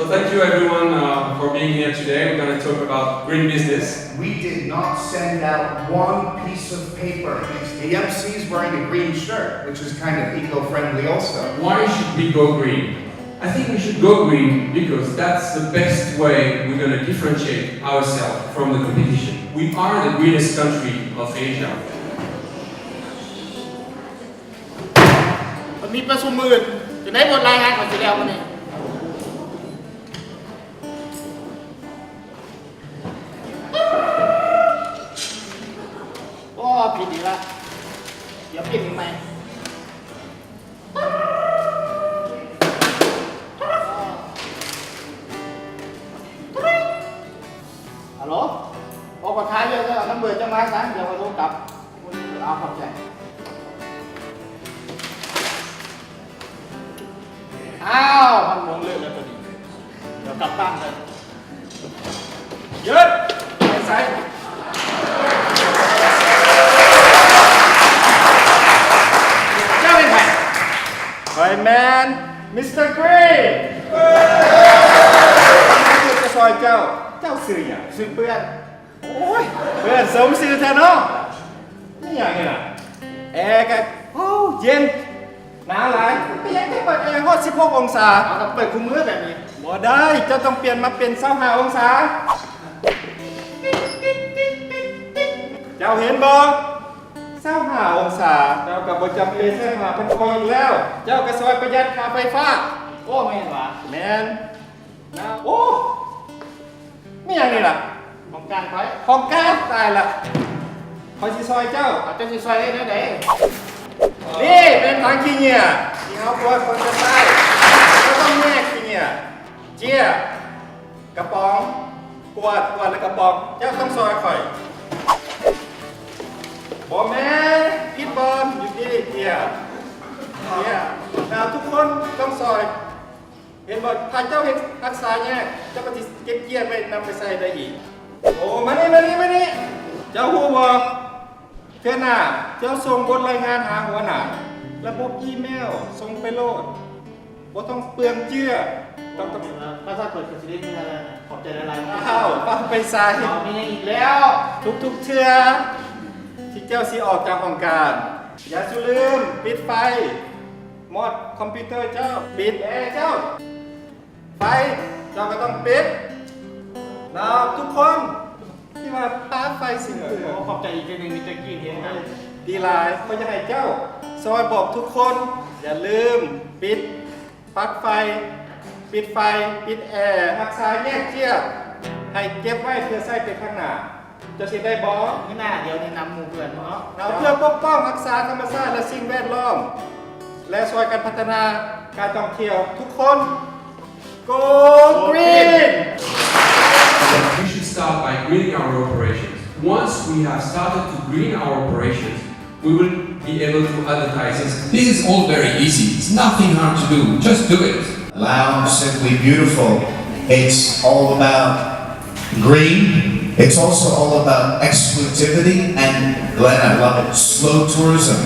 So thank you everyone uh, for being here today. We're going to talk about green business. We did not send out one piece of paper. The M C is wearing a green shirt, which is kind of eco-friendly also. Why should we go green? I think we should go green because that's the best way we're going to differentiate ourselves from the competition. We are the greenest country of Asia. ມັນມີປະຊຸມມື້ອື່ນ ຈະໄດ້ບົດລາຍງານຂອງຊິແລ້ວມື້ນີ້. ໂອ້ ຜິດອີກລະ ດຽວປ່ຽນໃໝ່. ຮາໂຫຼ ໂອ້ ຂໍຖ່າຍເລື່ອງເດີ ນຳເບີເຈົ້າມາຊັ້ນ ດຽວຂ້ອຍໂທກັບ. ເອົາ ຂອບໃຈ. ອ້າວ ມັນມົງເລີກແລ້ວຕົວນີ້ ດຽວກັບບ້ານເດີ. ຢຸດ! ໄປໃສ? ເຈົ້າແມ່ນໃຜ? ຂ້ອຍແມ່ນ ມິສເຕີ ກຣີນ ຈະຊ່ອຍເຈົ້າ. ເຈົ້າຊື່ຫຍັງ? ຊື່ເປື້ອນ. ໂອ້ຍ ເປື້ອນ ສົມຊື່ແທ້ເນາະ. ມີຫຍັງນີ້ນະ? ແອກະ ໂອ້ ເຢັນ. ໜາວຫຼາຍ ເປັນຫຍັງໄປເປີດແອຮອດສິບຫົກອົງສາ? ເອົາ ກໍເປີດຄູ່ມື້ແບບນີ້. ບໍ່ໄດ້ ເຈົ້າຕ້ອງປ່ຽນມາເປັນຊາວຫ້າອົງສາ. ເຈົ້າເຫັນບໍ່? ຊາວຫ້າອົງສາ. ເຈົ້າກໍບໍ່ຈຳເປັນໃຊ້ຜ້າພັນຄໍອີກແລ້ວ. ເຈົ້າກໍຊ່ວຍປະຢັດຄ່າໄຟຟ້າ. ໂອ້ ແມ່ນຫວາ? ແມ່ນ. ໂອ້ ມີຫຍັງນີ້ລະ? ຂອງການຂ້ອຍ. ຂອງການ? ຕາຍລະ ຂ້ອຍຊິຊ່ອຍເຈົ້າ. ເຈົ້າຊິຊ່ອຍໄດ້ແນວໃດ? ນີ້ແມ່ນຖັງຂີ້ເຫຍື້ອທີ່ເຮົາກວດຄົນຈະໃຊ້. ເຈົ້າຕ້ອງແຍກຂີ້ເຫຍື້ອ ເຈ້ຍ ກະປ໋ອງ. ກວດ ກວດ ແລະ ກະປ໋ອງ. ເຈົ້າຕ້ອງຊ່ອຍຂ້ອຍ. ບໍ່ແມ່ນ ຜິດບ່ອນ. ຢູ່ທີ່ເຈ້ຍ ເຈ້ຍ. ແລ້ວທຸກຄົນຕ້ອງຊ່ອຍ. ເຫັນບໍ່? ຖ້າເຈົ້າເຮັດຮັກສາແຍກ ເຈົ້າກໍຊິເກັບກ້ຽງໄວ້ນຳໄປໃຊ້ໄດ້ອີກ. ໂອ້ ມານີ້ ມານີ້ ມານີ້. ເຈົ້າຮູ້ບໍ່? ເທື່ອໜ້າເຈົ້າສົ່ງບົດລາຍງານຫາຫົວໜ້າ ລະບົບອີເມວສົ່ງໄປໂລດ. ບໍ່ຕ້ອງເປືອງເຈື້ອ. ຕ້ອງ ຕ້ອງ ຖ້າສັນເປີດກໍຊິໄດ້ເມືອແລ້ວ. ຂອບໃຈຫຼາຍໆ. ອ້າວ ເອົາໄປໃສ່. ເອົາ ມີຫຍັງອີກແລ້ວ? ທຸກໆເທື່ອທີ່ເຈົ້າຊິອອກຈາກຫ້ອງການ ຢ່າສູ່ລືມປິດໄຟ. ມອດຄອມພິວເຕີເຈົ້າ, ປິດແອເຈົ້າ, ໄຟເຈົ້າກໍຕ້ອງປິດ. ແລ້ວທຸກຄົນທີ່ວ່າປາໄຟຊິເປີດ. ໂອ້ ຂອບໃຈອີກເທື່ອໜຶ່ງ ມິສເຕີ ກຣີນ ທີ່ເຮັດໃຫ້. ດີຫຼາຍ. ຂ້ອຍຢາກໃຫ້ເຈົ້າຊ່ອຍບອກທຸກຄົນ ຢ່າລືມປິດ ປັກໄຟ, ປິດໄຟ, ປິດແອ, ຮັກສາແຍກເຈ້ຍ ໃຫ້ເກັບໄວ້ເພື່ອໃຊ້ໄປຂ້າງໜ້າ. ເຈົ້າເຮັດໄດ້ບໍ່? ມື້ໜ້າດຽວແນະນຳໝູ່ເພື່ອນເນາະ. ເອົາ ເພື່ອປົກປ້ອງຮັກສາທຳມະຊາດ ແລະ ສິ່ງແວດລ້ອມ ແລະ ຊ່ວຍກັນພັດທະນາການທ່ອງທ່ຽວ. ທຸກຄົນ Go Green! We should start by greening our operations. Once we have started to green our operations, we will be able to advertise this. This is all very easy. It's nothing hard to do. Just do it. Lao, simply beautiful. It's all about green. It's also all about exclusivity and, Glenn, I love it, slow tourism.